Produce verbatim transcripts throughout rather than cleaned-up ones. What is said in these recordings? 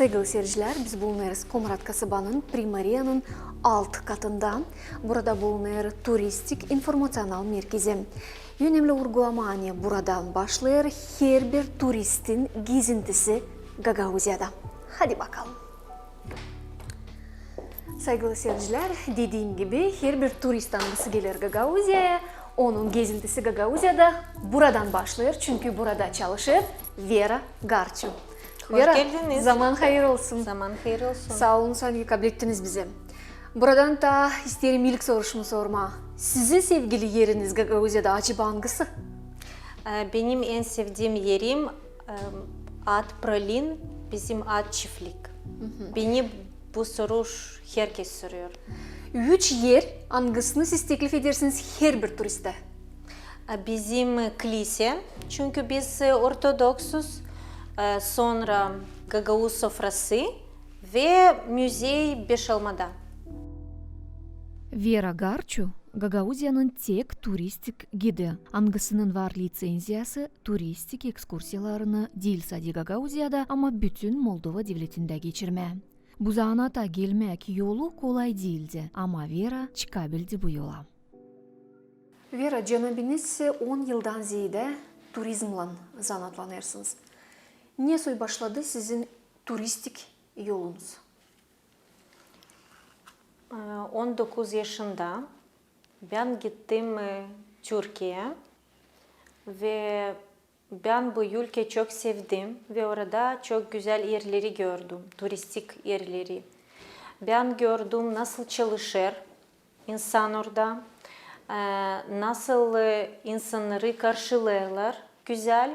Saygılı seyircilär, biz bulunêrız Komrat kasabanın primariyanın alt katında. Burada bulunêr turistik informaţional merkezi. Önemli urgulamaa, buradan başlêêr herbir turistin gezintisi Gagauziyada. Hadi bakalım. Saygılı seyircilär, dediim gibi, herbir turist, angısı geler Gagauziyaya, onun gezintisi Gagauziyada buradan başlêêr, çünkü burada çalışêr Vera Garçu. Hoş geldiniz. Vera, zaman hayır olsun. Zaman hayır olsun. Saa olun, sän kablettiniz bizi. Buradan da isteerim ilk soruşumu sormaa. Sizi sevgili eriniz Gagauziyada acaba angısı? E, benim en sevdiim erim, e, ad Prolin, bizim ad Çiftlik. Beni bu soruş herkez soruyor. Üç er, angısını siz teklif edersiniz herbir turistä? E, bizim, e, klise, çünkü biz, e, ortodoksuz, e, sora gagauz sofrası ve müzey Beşalmada. Vera Garçu, Gagauziyanın tek turistik gidi, angısının var licenziyası turistik ekskursiyalarını diil sade Gagauziyada, ama bütün Moldova devletindä geçirmää. Bu zanaata gelmäk yolu kolay diildi, ama Vera çıkabildi bu yola. Vera, cenabiniz on yıldan zeedä turizmlan zanaatlanêrsınız. Nesoy başladı sizin turistik yolunuz? E, on dokuz yaşında bän gittim, e, Türkiyeyä ve bän bu ülkää çok sevdim ve orada çok gözäl erleri gördüm, turistik erleri. Bän gördüm, nasıl çalışêr insan orada, e, nasıl, e, insannarı karşılêêrlar gözäl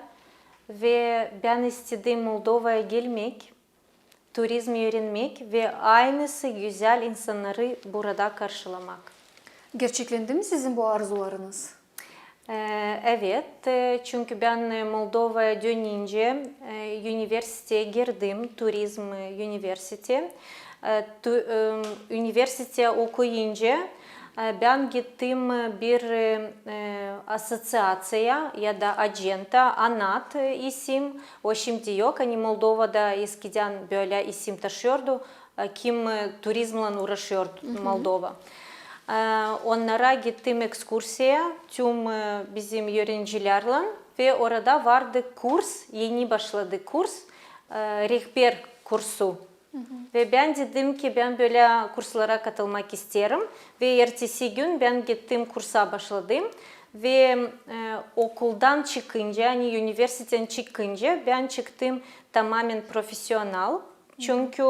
ve bän istedim Moldovaya gelmäk, turizm üürenmäk ve aynısı gözäl insannarı burada karşılamak. Gerçeklendi mi sizin bu arzularınız? E, evet, e, çünkü bän, e, Moldovaya dönüncä, e, universiteyä girdim, turizm, e, universite. E, tu-, e, universite okuyunca, e, bän gittim, e, bir, e, e, asosiaţiya ya da acenta, ANAT, e, isim, o şindi yok, ani Moldovada eskidän bölä isim taşıyordu, e, kim, e, turizmlan uuraşıyor Moldova. E, onnara gittim ekskursiyaya, tüm, e, bizim üürencilärlän ve orada vardı kurs, eni başladı kurs, e, rehber kursu. Ve bän dedim ki, bän bölä kurslara katılmak isteerim. Ve ertesi gün bän gittim kursa başladım. Ve, e, okuldan çıkınca, ani universiteden çıkınca, bän çıktım tamamen profesional. Çünkü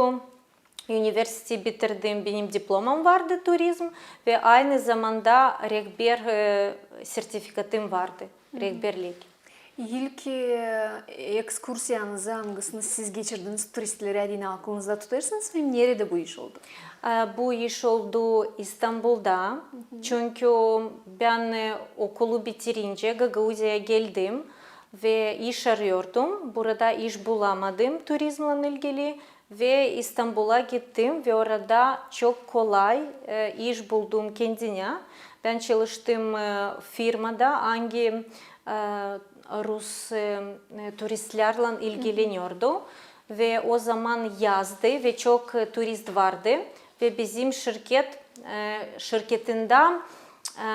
universiteyi bitirdim, benim diplomam vardı turizm ve aynı zamanda rehber, e, sertifikatım vardı, rehberlik. İlk, e, ekskursiyanızı, angısını siz geçirdiniz turistlerä deyni, aklınızda tutêrsınız mı, hem neredä bu iş oldu? E, bu iş oldu İstanbulda. Çünkü bän, e, okulu bitirincä Gagauziyaya geldim ve iş arıyordum. Burada iş bulamadım turizmlan ilgili. Ve İstanbula gittim ve orada çok kolay, e, iş buldum kendinä. Bän çalıştım, e, firmada, angi, e, rus, e, e, turistlärlän ilgileniyordu. Ve o zaman yazdı ve çok, e, turist vardı. Ve bizim şirket, e, şirketindä, e,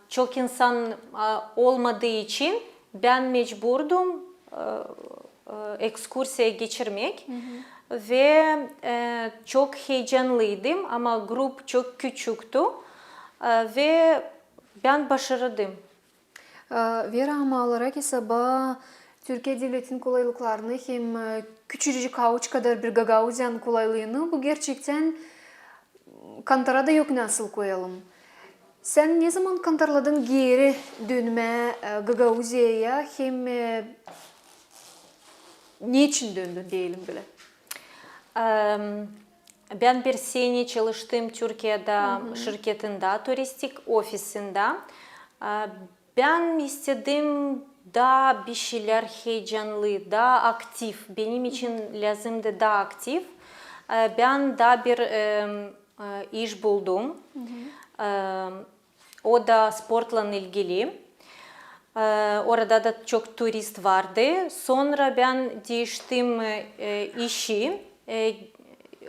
çok insan, e, olmadıı için bän mecburdum, e, e, ekskursiya geçirmäk. Ve, e, çok heyecanlıydım, ama grup çok küçüktü, e, ve bän başardım. E, Vera, ama alarak esaba Türkiye devletin kolaylıklarını hem, e, küçücük avuç kadar bir Gagauziyanın kolaylıını, bu gerçektän kantara da yok nasıl koyalım. Sän ne zaman kantarladın geeri dönmää, e, Gagauziyaya hem, e, neçin döndün, deyelim bölä? Em, bän bir senä çalıştım Türkiyedä şirketindä, turistik ofisindä. E, Bän istedim daa bir şeylär heyecanlı, daa aktiv. Benim için lääzımdı daa aktiv. E, bän daa bir, e, e, iş buldum. E, o da sportlan ilgili. E, orada da çok turist vardı. Sora bän diiştim, e, işi. E,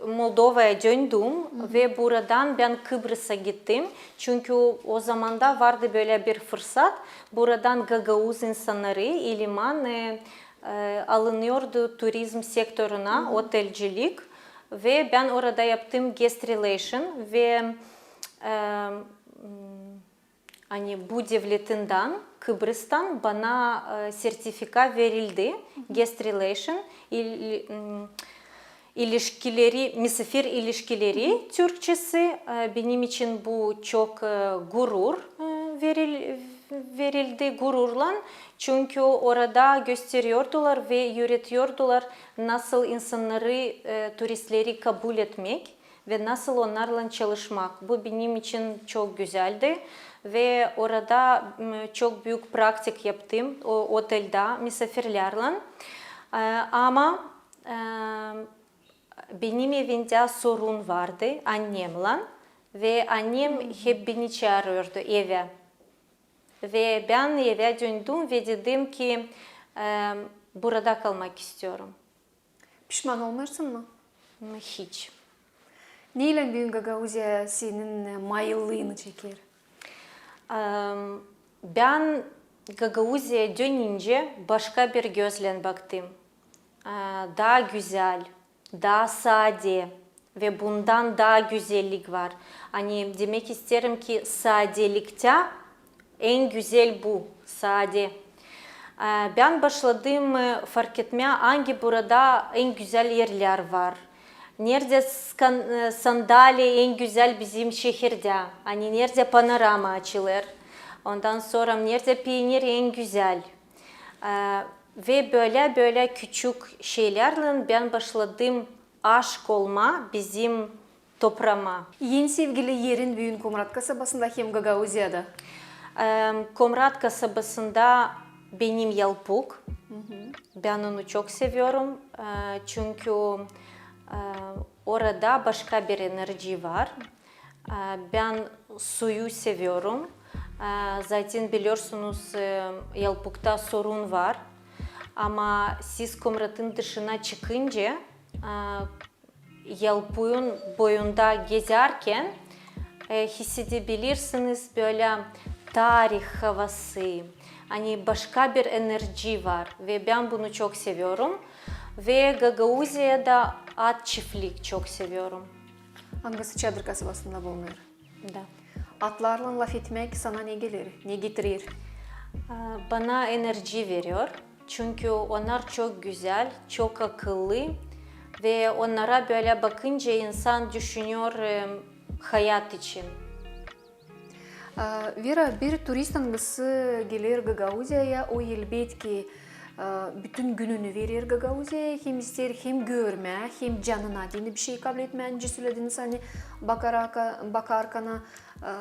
Moldovaya döndüm ve buradan bän Kıbrısa gittim. Çünkü o zamanda vardı bölä bir fırsat. Buradan gagauz insannarı iliman, e, e, alınıyordu turizm sektoruna, otelcilik. Ve bän orada yaptım guest relation ve, e, m, ani bu devletindän, Kıbrıstan bana, e, sertifika verildi, guest relation, il-, m, ilişkileri, misafir ilişkileri Türkçesi. E, benim için bu çok, e, gurur, e, veril-, verildi, gururlan. Çünkü orada gösteriyordular ve öğretiyordular, nasıl insannarı, e, turistleri kabul etmek ve nasıl onnarlan çalışmak. Bu benim için çok gözäldi ve orada, m, çok büük praktik yaptım o otelde misafirlärlän. E, ama, e, benim evimdä sorun vardı annemlän ve annem hep beni çaarıyordu evä. Ve bän evä döndüm ve dedim ki, e, burada kalmak istiyorum. Pişman olmêêrsın mı? Hiç. Neylän büün Gagauziya senin, e, mayıllıını çeker? Em, bän Gagauziyaya dönüncä başka bir gözlän baktım. E, daa gözäl, daa sade ve bundan daa gözellik var. Ani demäk isteerim ki, sadeliktä en gözäl bu, sade. E, bän başladım, e, fark etmää, angı burada en gözäl erlär var. Neredä skan-, e, sandalya en gözäl bizim şehirdä, ani neredä panorama açılêr. Ondan sora neredä peenir en gözäl. E, ve bölä-bölä küçük şeylärlän bän başladım aşık olmaa bizim topraama. En sevgili erin büün Komrat kasabasında hem Gagauziyada? Em, Komrat kasabasında benim Yalpuk. Bän onu çok seviyorum, e, çünkü, e, orada başka bir enerji var. E, bän suyu seviyorum. E, zaten biliyorsunuz, e, Yalpukta sorun var. Ama siz Komratın dışına çıkınca, e, Yalpuun boyunda gezärkän, e, hissedebilirsiniz bölä tarih havası, ani başka bir enerji var ve bän bunu çok seviyorum. Ve Gagauziyada at çiftlik çok seviyorum. Angısı Çadır kasabasında bulunêr. Da. Atlarlan lafetmäk sana ne geler, ne getirer? A, bana enerji veriyor. Çünkü onnar çok gözäl, çok akıllı ve onnara bölä bakınca insan düşünüyor, e, hayat için. A, Vera, bir turist angısı geler Gagauziyaya, o elbetki, a, bütün gününü verer Gagauziyaya, hem isteer hem görmää, hem canına deyni bir şey kabletmää, nicä sölediniz, ani bakarka-, bakarkana, a,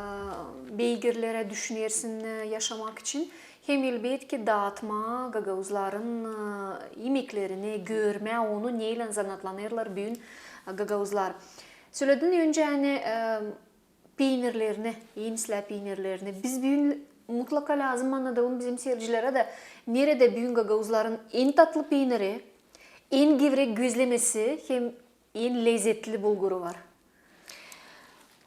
beygirlerä düşünersin, e, yaşamak için. Hem elbetki daatmaa gagauzların, e, imeklerini, görmää onu, neylän zanaatlanêrlar büün, e, gagauzlar. Söledin öncä, ani, e, peenirlerini, en islää peenirlerini. Biz büün mutlaka lääzım annadalım bizim seyircilerä dä, neredä büün gagauzların en tatlı peeniri, en gevrek gözlemesi hem en lezetli bulguru var.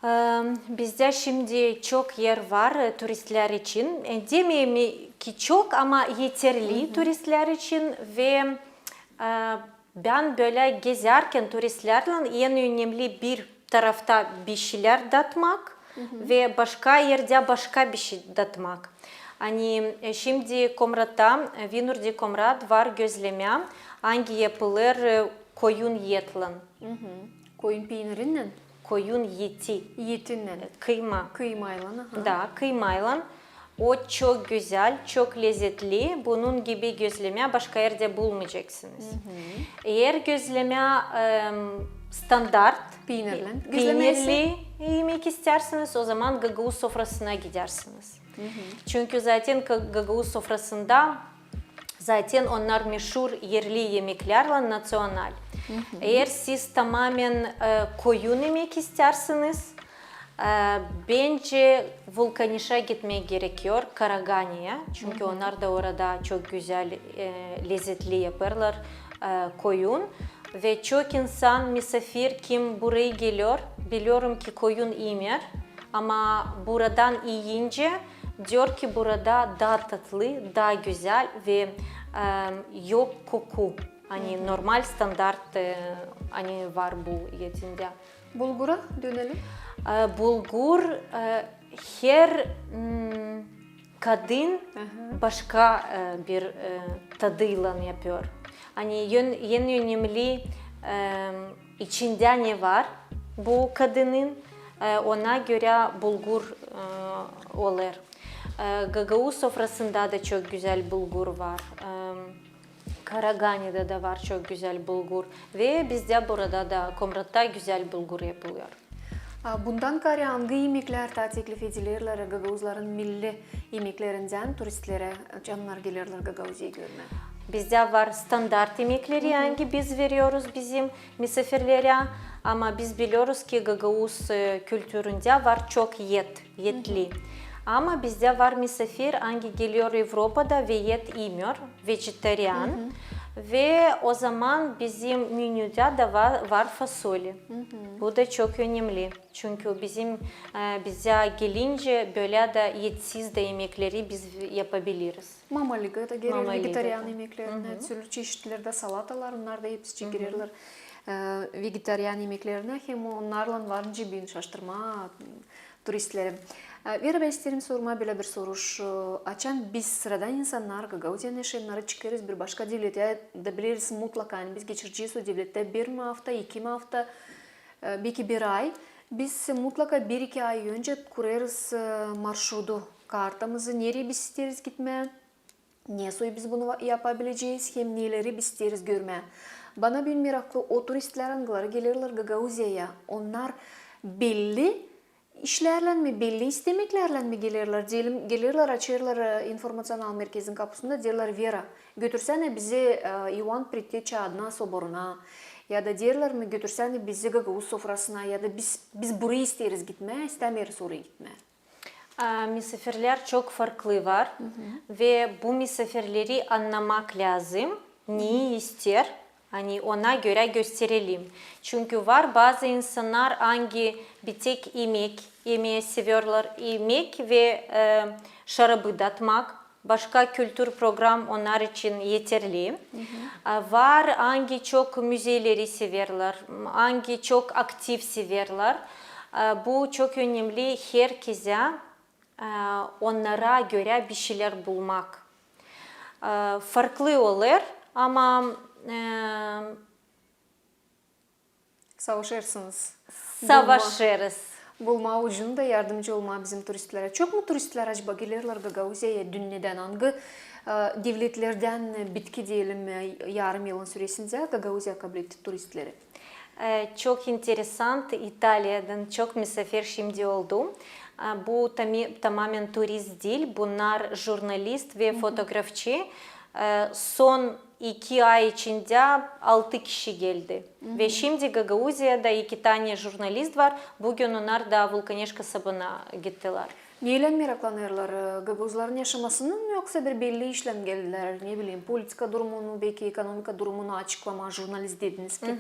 Em, bizdä şindi çok er var, e, turistlär için. E, demeyim ki çok, ama eterli turistlär için ve, e, bän bölä gezärkän turistlärlän en önemli bir tarafta bir şeylär datmak ve başka erdä başka bir şey datmak. Ani, e, şindi Komratta, e, Vinurdi Komrat var gözlemä, angı yapılêr, e, koyun etlän. Koyun peenirinnän? Koyun eti. Etinnän. Kıyma. Kıymaylan, aha. Da, kıymaylan. O çok gözäl, çok lezetli. Bunun gibi gözlemä başka erdä bulmayacaksınız. Eer gözlemä, em, standart peenirli gözlemä imeek isteersiniz, o zaman gagauz sofrasına gidersiniz. Çünkü zaten ka-, gagauz sofrasında zaten onnar meşur erli imeklärlän, naţional. Eer siz tamamen, e, koyun imeek isteersiniz, e, bencä Vulkanişa gitmäk gerekiyor, Karaganiyaya. Çünkü onnar da orada çok gözäl, e, lezetli yapêrlar, e, koyun. Ve çok insan, misafir, kim burayı geliyor, biliyorum ki koyun imeer, ama buradan iyincä, diyor ki burada taa tatlı, taa gözäl ve, e, yok koku. Ani normal, standart, e, ani var bu etindä. Bulgura dönelim. E, bulgur, e, her, m, kadın başka, e, bir, e, tadıylan yapıyor. Ani en, en önemli, e, içindä ne var bu kadının, e, ona görä bulgur, e, olêr. E, gagauz sofrasında da çok gözäl bulgur var. E, Karaganida da var çok gözäl bulgur. Ve bizdä burada da, Komratta, gözäl bulgur yapılıyor. A, bundan kaarä angı imeklär taa teklif edilerlär gagauzların milli imeklerindän turistlerä, canlar gelerlär Gagauziyayı görmää? Bizdä var standart imekleri, angı biz veriyoruz bizim misafirlerä, ama biz biliyoruz ki gagauz, e, kültüründä var çok et, etli. Ama bizdä var misafir, angı geliyor Evropada ve et imeer, vegetarian. Ve o zaman bizim menüdä da va-, var fasoli. Bu da çok önemli. Çünkü bizim, e, bizä gelincä bölä dä etsiz dä imekleri biz yapabiliriz. Mama Liga da gerer vegetarian imeklerinä, türlü çeşitlerdä salatalar, onnar da hepsi girerlär, e, vegetarian imeklerinä, hem onnarlan var nicä şaştırmaa turistleri. E, Vera, bän isteerim sormaa bölä bir soruş. E, açan biz, sıradan insannar, Gagauziyanın yaşayannarı, çıkêrız bir başka devletä, da bileriz mutlaka, ani biz geçirecez o devlettä bir afta, iki afta, e, beki bir ay. Biz mutlaka bir-iki ay öncä kurêrız, e, marşrudu, kartamızı, nereyi biz isteeriz gitmää, nesoy biz bunu va-, yapabilecez, hem neleri biz isteeriz görmää. Bana büün meraklı, o turistlär, angıları gelerlär Gagauziyaya, onnar belli işlärlän mi, belli istemeklärlän mi gelerlär? Deyelim, gelerlär, açêrlar, e, informaţional merkezin kapusunda, deerlär: Vera, götürsänä bizi, e, İoan Preteča adına soboruna, ya da deerlär mi, götürsänä bizi gagauz sofrasına, ya da biz, biz burayı isteeriz gitmää, istämeeriz orayı gitmää. A, misafirlär çok farklı var ve bu misafirleri annamak lääzım, neyi isteer, ani ona görä gösterelim. Çünkü var bazı insannar, angı bir tek imek imeyi severlär, imek ve, e, şarabı datmak, başka kültür program onnar için eterli. A, var, angı çok müzeyleri severlär, angı çok aktiv severlär. A, bu çok önemli herkezä, e, onnara görä bir şeylär bulmak. E, farklı olêr, ama, e, savaşêrsınız. Savaşêrız. Bulmaa ucunu da, yardımcı olmaa bizim turistlerä. Çok mu turistlär acaba gelerlär Gagauziyaya dünnedän? Angı, e, devletlerdän bitki, deyelim, e, yarım yılın süresindä Gagauziya kabletti turistleri? E, çok interesant, İtaliyadan çok misafir şindi oldu. E, bu tami-, tamamen turist diil, bunnar jurnalist ve fotografçı. E, son iki ay içindä altı kişi geldi. Ve şindi Gagauziyada iki tanä jurnalist var. Büün onnar da Vulkaneşka sabana gittilär. Neylän meraklanêrlar? E, gagauzların yaşamasını mı, yoksa bir belli işlän geldilär? Ne bileyim, politika durumunu, beki ekonomika durumunu açıklamaa, jurnalist dediniz ki.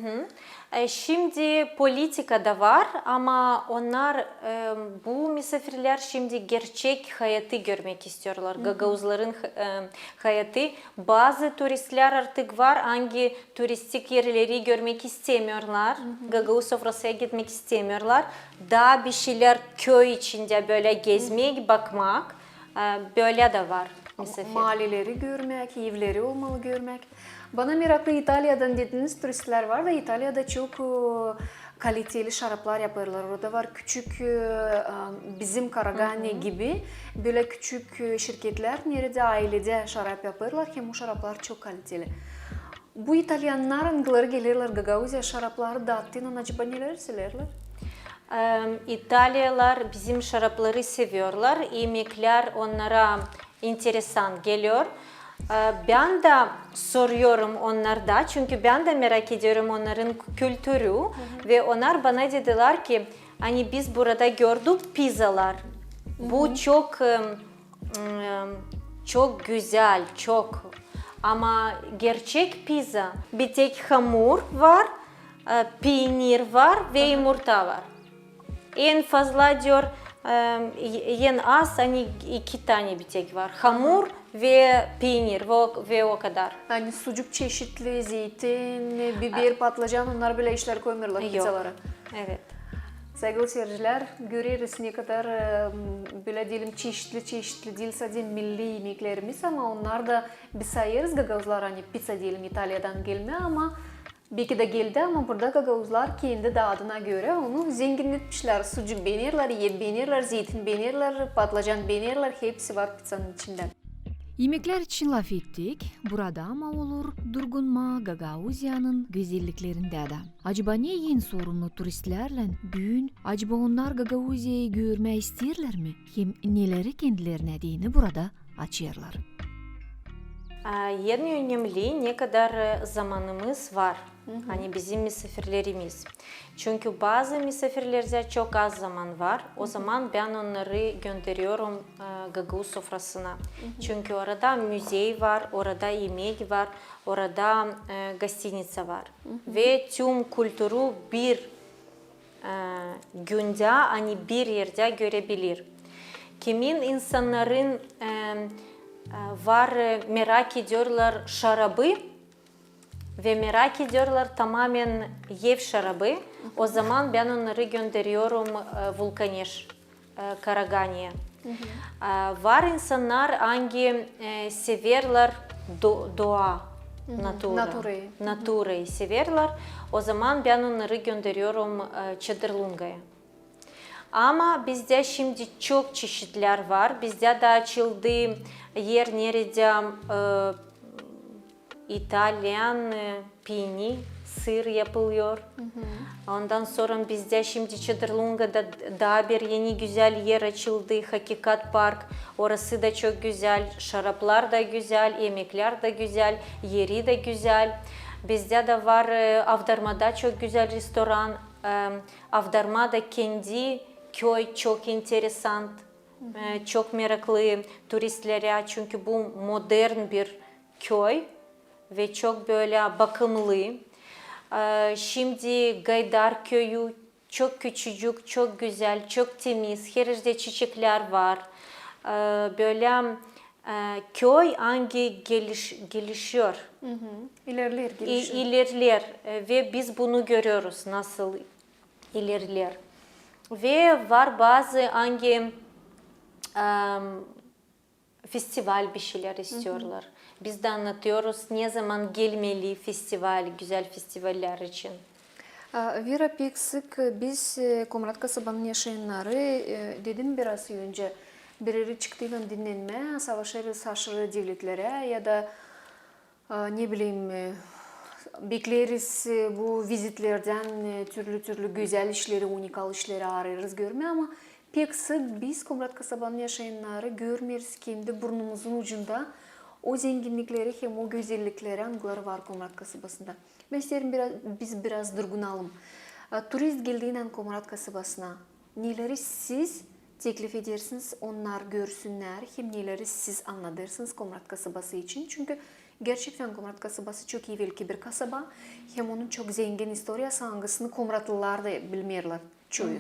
E, şindi politika da var, ama onnar, e, bu misafirlär şindi gerçek hayatı görmäk isteerlär. Gagauzların, e, hayatı. Bazı turistlär artık var, angı turistik erleri görmäk istemeerlär, gagauz sofrasına gitmäk istemeerlär. Taa bir şeylär köy içindä bölä gezmäk, bakmak, e, bölä dä var misafir. Maaleri görmäk, evleri olmalı görmäk. Bana meraklı, İtaliyadan dediniz, turistlär var da, İtaliyada çok, e, kaliteli şaraplar yapêrlar. Orada var küçük, e, bizim Karagane gibi, bölä küçük, e, şirketlär, neredä ayledä şarap yapêrlar, hem o şaraplar çok kaliteli. Bu italyannar, angıları gelerlär Gagauziyaya, şarapları dattıynan acaba neleri sölerlär? Em, İtalyalılar bizim şarapları severlär, imeklär onnara interesan geler. E, bän dä sorêrım onnarda, çünkü bän dä merak ederim onnarın kültürü. Ve onnar bana dedilär ki, ani biz burada gördük pizzalar. Bu çok, em, em, çok gözäl, çok. Ama gerçek pizza, bir tek hamur var, e, piinir var ve yumurta var. En fazla, diyor, e, en az, ani iki tane bir tek var. Hamur ve piinir ve o, ve o kadar. Ani sucuk çeşitli, zeytin, biber, patlıcan, onnar bölä işlär koymêêrlar pizzalara. Evet. Saygılı seyircilär, göreriz, ne kadar, e, bölä deyelim, çeşitli-çeşitli diil sade milli imeklerimiz, ama onnar da biz sayêrız gagauzlar, ani pizza deyelim, İtaliyadan gelmä, ama beki dä geldi, ama burada gagauzlar kendi dadına görä onu zenginnetmişlär. Sucuk beenerlär, et beenerlär, zeytin beenerlär, patlıcan beenerlär, hepsi var pizzanın içindä. İmeklär için lafettik, burada ama olur durgunmaa Gagauziyanın gözelliklerindä dä. Acaba neyin sorumlu turistlärlän büün? Acaba onnar Gagauziyayı görmää isteerlär mi? Hem neleri kendilerinä deyni burada açêrlar? A, en önemli, ne kadar, e, zamanımız var. Ani bizim misafirlerimiz. Çünkü bazı misafirlerdä çok az zaman var. O zaman bän onnarı gönderiyorum, e, gagauz sofrasına. Çünkü orada müzey var, orada imek var, orada, e, gostinitsa var. Ve tüm kulturu bir, e, gündä, ani bir erdä görebilir. Kimin insannarın, e, e, var, e, merak ediyorlar şarabı, ve merak ediyorlar tamamen ev şarabı. O zaman bän onnarı gönderiyorum, e, Vulkaneş, e, Karaganiyä. E, var insannar, angi, e, severlär do-, doa, natura. Naturayı. Naturayı severlär. O zaman bän onnarı gönderiyorum, e, Çadırlungaya. Ama bizdä şindi çok çeşitlär var. Bizdä dä açıldı er, neredä, e, İtalyan, e, piini, sır yapılıyor. Ondan sora bizdä şindi Çadırlungada d-, taa bir eni gözäl er açıldı, Hakikat park. Orası da çok gözäl, şaraplar da gözäl, imeklär dä gözäl, eri dä gözäl. Bizdä dä var, e, Avdarmada çok gözäl restoran. E, Avdarma da kendi köy çok interesant, e, çok meraklı turistlerä, çünkü bu modern bir köy ve çok bölä bakımlı. E, şindi Gaydar köyü çok küçücük, çok gözäl, çok temiz, her erdä çiçeklär var. E, bölä, e, köy, angi geliş-, gelişiyor. İlerleer, i-, gelişiyor. İlerleer, e, ve biz bunu görüyoruz, nasıl ilerleer. Ve var bazı, angi, em, festival bir şeylär istiyorlar. Biz dä annadıyoruz, ne zaman gelmeli festival, gözäl festivallär için. A, Vera, pek sık biz, e, Komrat kasabanın yaşayannarı, e, dedim biraz öncä, bir erä çıktıylan dinnenmää, savaşêrız aşırı devletlerä ya da, a, ne bileyim, e, bekleriz, e, bu vizitlerdän, e, türlü-türlü gözäl işleri, unikal işleri arêêrız görmää, ama pek sık biz, Komrat kasabanın yaşayannarı, görmeeriz kendi burnumuzun ucunda o zenginnikleri hem o gözellikleri, angıları var Komrat kasabasında. Bän isteerim biraz, biz biraz durgunalım. A, turist geldiynän Komrat kasabasına, neleri siz teklif edersiniz, onnar görsünnär, hem neleri siz annadêrsınız Komrat kasabası için? Çünkü gerçektän Komrat kasabası çok evelki bir kasaba, hem onun çok zengin istoriyası, angısını komratlılar da bilmeerlär çoyu.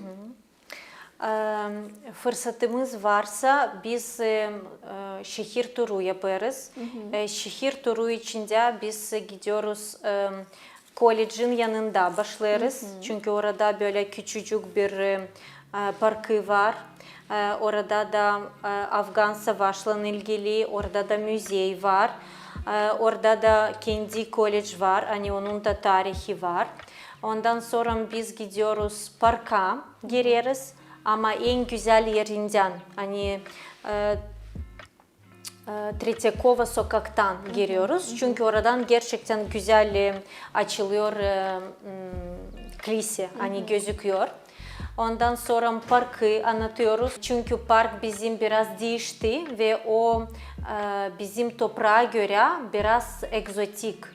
Em, fırsatımız varsa, biz, em, e, şehir turu yapêrız. E, şehir turu içindä biz gidiyoruz, em, koledjin yanında başlêêrız. Çünkü orada bölä küçücük bir, e, parkı var. E, orada da, e, Afgan savaşlan ilgili, orada da müzey var. E, orada da kendi koledj var, ani onun da tarihi var. Ondan sora biz gidiyoruz parka, gireriz, ama en gözäl erindän, ani, e, e, Tretyakova sokaktan giriyoruz. Çünkü oradan gerçektän gözäl, e, açılıyor, e, m, klise, ani gözüküyor. Ondan sora parkı annatıyoruz. Çünkü park bizim biraz diişti ve o, e, bizim topraa görä biraz egzotik.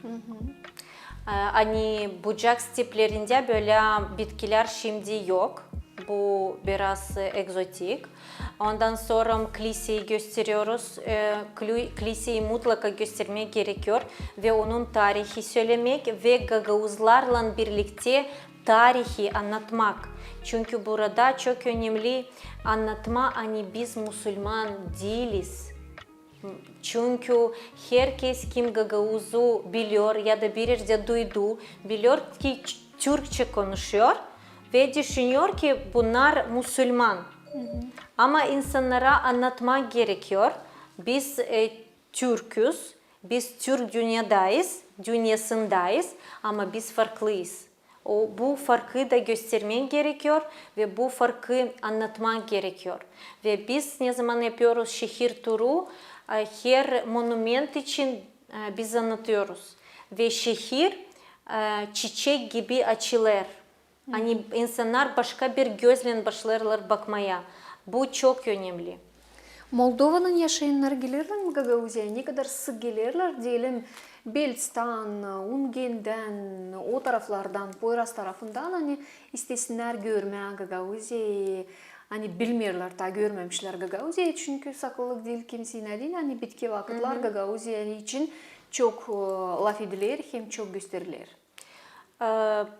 E, ani bucak steplerindä bölä bitkilär şindi yok. Bu biraz, e, egzotik. Ondan sora kiliseyi gösteriyoruz. E, kli-, kiliseyi mutlaka göstermek gerekiyor ve onun tarihi söylemek ve gagauzlarlan birlikte tarihi annatmak. Çünkü burada çok önemli annatma, ani biz musulman diiliz. Çünkü herkez, kim gagauzu biliyor ya da bir erdä duydu, biliyor ki ç-, türkçä konuşuyor ve düşünüyor ki bunnar musulman. Ama insannara annatmak gerekiyor. Biz, e, türküz, biz türk dünnedäyız, dünnäsindäyız, ama biz farklıyız. O, bu farkı da göstermek gerekiyor ve bu farkı annatmak gerekiyor. Ve biz ne zaman yapıyoruz şehir turu, e, her monument için, e, biz annatıyoruz. Ve şehir, e, çiçek gibi açılêr. Ani insannar başka bir gözlän başlêêrlar bakmaya. Bu çok önemli. Moldovanın yaşayannarı gelerlär mi Gagauziyaya? Ne kadar sık gelerlär, deyelim, Belstan, Ungendän, o taraflardan, Poyraz tarafından, ani istesinnär görmää Gagauziyayı, ani bilmeerlär, taa görmemişlär Gagauziyayı, çünkü sakıllık diil kimseyi, ne deyni, ani bitki vakıtlar Gagauziya için çok, e, lafediler hem çok gösteriler. E,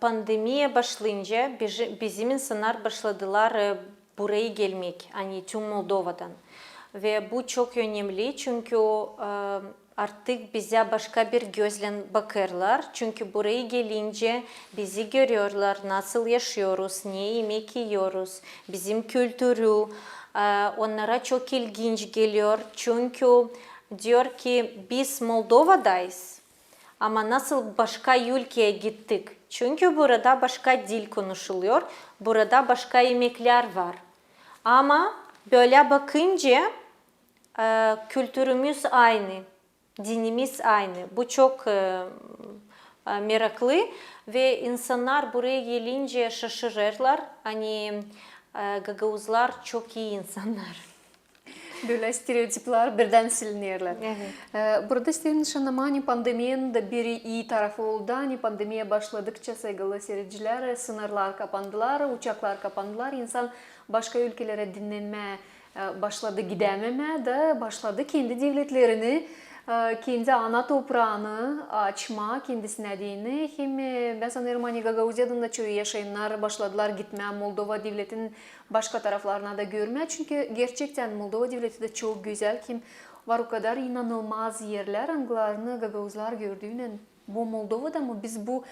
pandemiya başlayınca bizi-, bizim insannar başladılar, e, burayı gelmek, ani tüm Moldovadan. Ve bu çok önemli, çünkü, e, artık bizä başka bir gözlän bakêrlar. Çünkü burayı gelince bizi görüyorlar, nasıl yaşıyoruz, ne imek yiyoruz, bizim kültürü. E, onnara çok ilginç geliyor, çünkü diyor ki, biz Moldovadayız. Ama nasıl başka ülkeyä gittik? Çünkü burada başka dil konuşuluyor, burada başka imeklär var. Ama bölä bakınca, e, kültürümüz aynı, dinimiz aynı. Bu çok, e, e, meraklı ve insannar burayı gelince şaşırêrlar, ani, e, gagauzlar çok ii insannar. Bölä stereotiplär birdän silinerlär. Evet. E, burada isteerim nışannamaa, ani pandemiyanın da bir ii tarafı oldu. Ani pandemiya başladıkça, saygılı siiredicilär, sınırlar kapandılar, uçaklar kapandılar. İnsan başka ülkelerä dinnenmää, e, başladı gidämemää da başladı kendi devletlerini, e, kendi ana topraanı açmaa, kendisinä deyni. Hem, e, bän sanêrım, ani Gagauziyadan da çoyu yaşayannar başladılar gitmää Moldova devletinin başka taraflarına da görmää, çünkü gerçektän Moldova devleti dä çok gözäl, hem var o kadar inanılmaz erlär, angılarını gagauzlar gördüynän, bu Moldovada mı? Biz bu,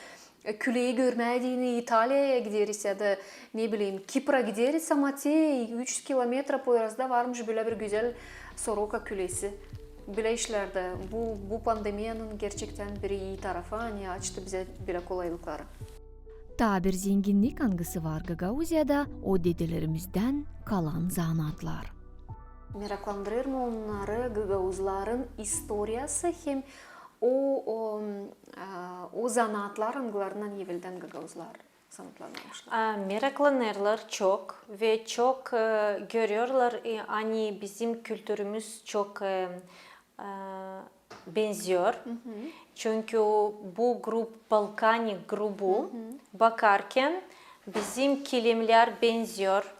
e, küleyi görmää deyni İtaliyaya gideriz ya da, ne bileyim, Kipra gideriz, ama te üç üz kilometra Poyrazda varmış bölä bir gözäl Soroka külesi. Bölä işlär dä, bu, bu pandemiyanın gerçektän bir ii tarafı, ani açtı bizä bölä kolaylıkları. Taa bir zenginnik, angısı var Gagauziyada, o dedelerimizdän kalan zanaatlar. Meraklandırêr mı onnarı gagauzların istoriyası hem o, o, a, o zanaatlar, angılarından eveldän gagauzlar zanaatlanêrmış? A, meraklanêrlar çok ve çok, e, görüyorlar, e, ani bizim kültürümüz çok, e, e, benziyor. Çünkü bu grup, Balkanik grubu, bakarkan bizim kilimlär benziyor,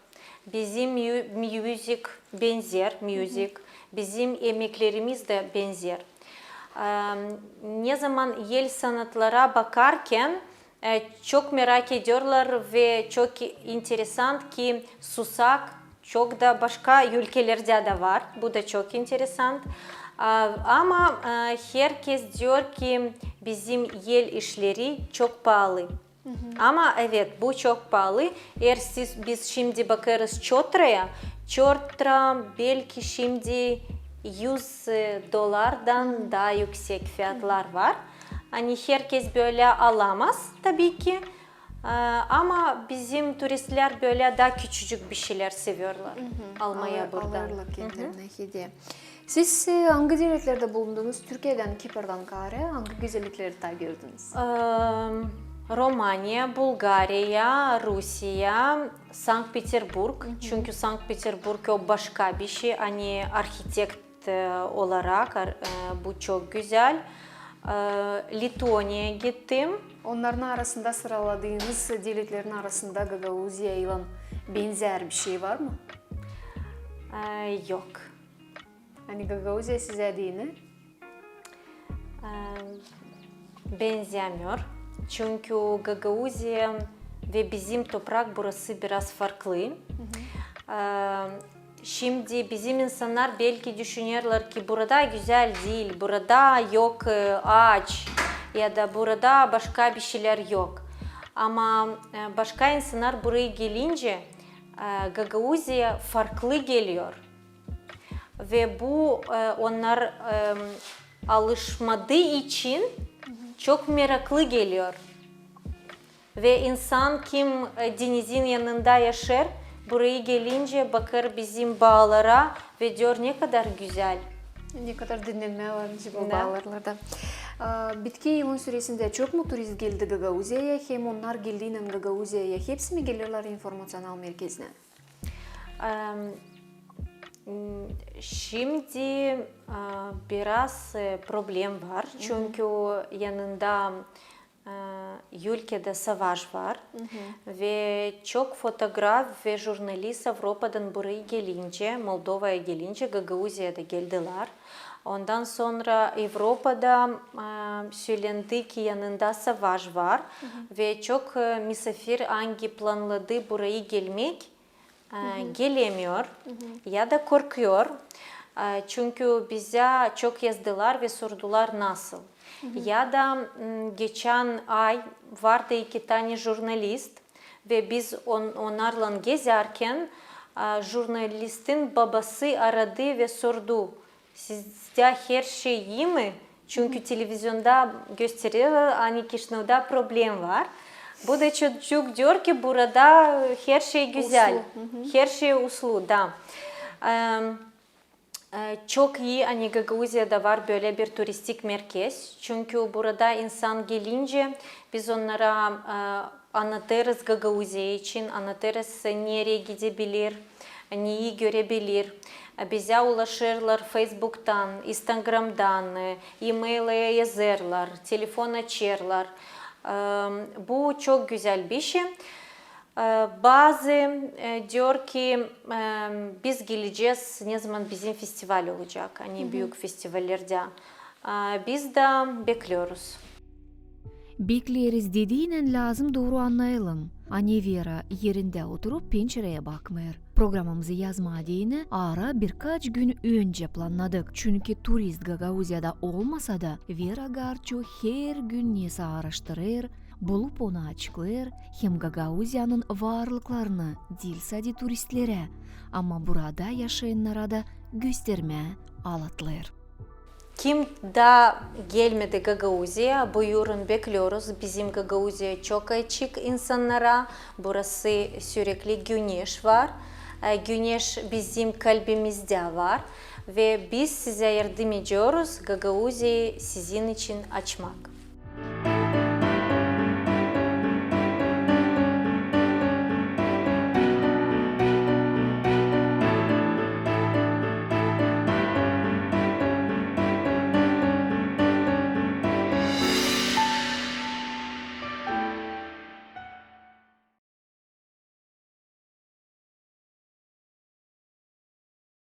bizim mü-, müzik benzer, müzik, bizim emeklerimiz dä benzer. E, ne zaman el sanatlara bakarkan, e, çok merak ediyorlar ve çok interesant ki susak çok da başka ülkelerdä dä var. Bu da çok interesant. A, ama, e, herkes diyor ki bizim el işleri çok paalı. Ama evet, bu çok paalı. Eer siz, biz şindi bakêrız çotraya, çotra belki şindi üz dolardan da üüsek fiyatlar var. Ani herkes bölä alamaz tabii ki. E, ama bizim turistlär bölä da küçücük bir şeylär seviyorlar almaya buradan. Alêrlar kendilerinä hediye. Siz, e, angı devletlerdä bulundunuz? Türkiyedän, Kiprdan kaarä angı gözellikleri taa gördünüz? E, Romaniya, Bulgariya, Rusiya, Sankt-Peterburg. Çünkü Sankt-Peterburg o başka bir şey, ani arhitekt e, olarak, ar-, e, bu çok gözäl. E, Litvoniyaya gittim. Onnarın arasında, sıraladıyınız devletlerin arasında Gagauziyaylan benzär bir şey var mı? E, yok. Ani Gagauziya sizä deyni? E, benzämöör. Çünkü Gagauziya ve bizim toprak burası biraz farklı. E, şindi bizim insannar belki düşünerlär ki burada gözäl diil, burada yok, e, aaç ya da burada başka bir şeylär yok. Ama, e, başka insannar burayı gelincä, e, Gagauziya farklı geliyor. Ve bu, e, onnar, e, alışmadıı için çok meraklı geliyor. Ve insan, kim, e, denizin yanında yaşêêr, burayı gelincä bakêr bizim baalara ve diyor, ne kadar gözäl. Ne kadar dinnenmää var bu baalarda. E, bitki yılın süresindä çok mu turist geldi Gagauziyaya, hem onnar geldiynän Gagauziyaya hepsi mi gelerlär informaţional merkezinä? Em, m, şindi, e, biraz, e, problem var, çünkü yanında, e, ülkedä savaş var ve çok fotograf ve jurnalist Avropadan burayı gelincä, Moldovaya gelincä, Gagauziyaya da geldilär. Ondan sora Avropada, e, sölendi ki yanında savaş var ve çok, e, misaafir, angı planladı burayı gelmäk, e, gelemöör ya da korkuyor. E, çünkü bizä çok yazdılar ve sordular, nasıl. Ya da, m, geçän ay vardı iki tane jurnalist ve biz on-, onnarlan gezärkän, e, jurnalistin babası aradı ve sordu, sizdä her şey ii mi? Çünkü televizionda göstererlär, ani Kişinövda problem var. Bu da çocuk diyor ki burada her şey gözäl. Uslu. Her şey uslu, da. Em, e, çok ii, ani Gagauziyada var bölä bir turistik merkez. Çünkü burada insan gelincä, biz onnara, e, annadêrız Gagauziya için, annadêrız, nereyi gidebilir, neyi görebilir. Bizä ulaşêrlar Facebooktan, Instagramdan, e-mailä yazêrlar, telefon açêrlar. E, bu çok gözäl bir şey. E, bazı, e, diyor ki, e, biz gelecez, ne zaman bizim festival olacak, ani büük festivallerdä. E, biz dä beklüyoruz. Bekleriz dediynän lääzım dooru annayalım, ani Vera erindä oturup pençereyä bakmêêr. Programamızı yazmaa deyni ara birkaç gün öncä plannadık, çünkü turist Gagauziyada olmasa da, Vera Garçu her gün nesä aaraştırêr, bulup onu açıklêêr hem Gagauziyanın varlıklarını diil sade turistlerä, ama burada yaşayannara da göstermää alatlêêr. Kim daa gelmedi Gagauziyaya, buyurun, beklüyoruz. Bizim Gagauziya çok açık insannara. Burası sürekli güneş var. E, güneş bizim kalbimizdä var. Ve biz sizä yardım ediyoruz Gagauziyayı sizin için açmak.